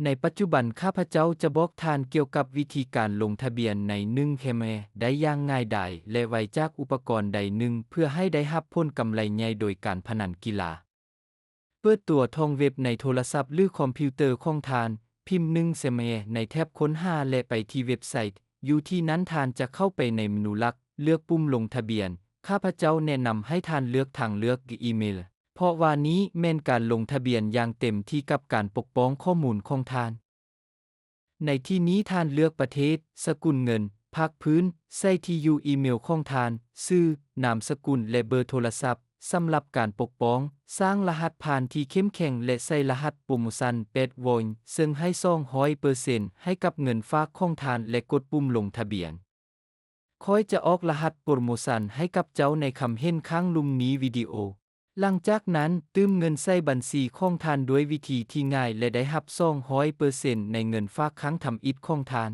ໃນປັດຈຸບັນ ຂ້າພະເຈົ້າຈະບອກທ່ານກ່ຽວກັບວິທີການລົງທະບຽນໃນໜຶ່ງແຄມແອໄດ້ຢ່າງງ່າຍດາຍ ແລະ ໄວຈາກອຸປະກອນໃດໜຶ່ງ ເພື່ອໃຫ້ໄດ້ຮັບຜົນກຳໄລໃຫຍ່ໂດຍການພະນັນກິລາ. ເປີດຕົວທອງເວັບໃນໂທລະສັບ ຫຼື ຄອມພິວເຕີຂອງທ່ານ, ພິມໜຶ່ງແຄມແອໃນແທັບຄົ້ນຫາ ແລະ ໄປທີ່ເວັບໄຊ. ຢູ່ທີ່ນັ້ນທ່ານຈະເຂົ້າໄປໃນເມນູຫຼັກ, ເລືອກປຸ່ມລົງທະບຽນ. ຂ້າພະເຈົ້າແນະນຳໃຫ້ທ່ານເລືອກທາງເລືອກອີເມລ, ເພາະວ່ານີ້ແມ່ນການລົງທະບຽນຢ່າງເຕັມທີ່ກັບການປົກປ້ອງຂໍ້ມູນຂອງທ່ານ. ໃນທີ່ນີ້ທ່ານເລືອກປະເທດ, ສະກຸນເງິນ, ພາກພື້ນ, ໃສ່ທີ່ຢູ່ອີເມລຂອງທ່ານ, ຊື່, ນາມສະກຸນ ແລະ ເບີໂທລະສັບ. ສຳລັບການປົກປ້ອງ, ສ້າງລະຫັດຜ່ານທີ່ເຂັ້ມແຂງ ແລະ ໃສ່ລະຫັດໂປຣໂມຊັນແປດໂວນ, ເຊິ່ງໃຫ້ສອງຮ້ອຍເປີເຊັນໃຫ້ກັບເງິນຝາກຂອງທ່ານ ແລະ ກົດປຸ່ມລົງທະບຽນ. ຂ້ອຍຈະອອກລະຫັດໂປຣໂມຊັນໃຫ້ກັບເຈົ້າໃນຄຳເຫັນຂ້າງລຸ່ມນີ້ວິດີໂອ. ຫຼັງຈາກນັ້ນ, ຕື່ມເງິນໃສ່ບັນຊີຂອງທ່ານດ້ວຍວິທີທີ່ງ່າຍ ແລະ ໄດ້ຮັບສອງຮ້ອຍເປີເຊັນໃນເງິນຝາກຄັ້ງທຳອິດຂອງທ່ານ.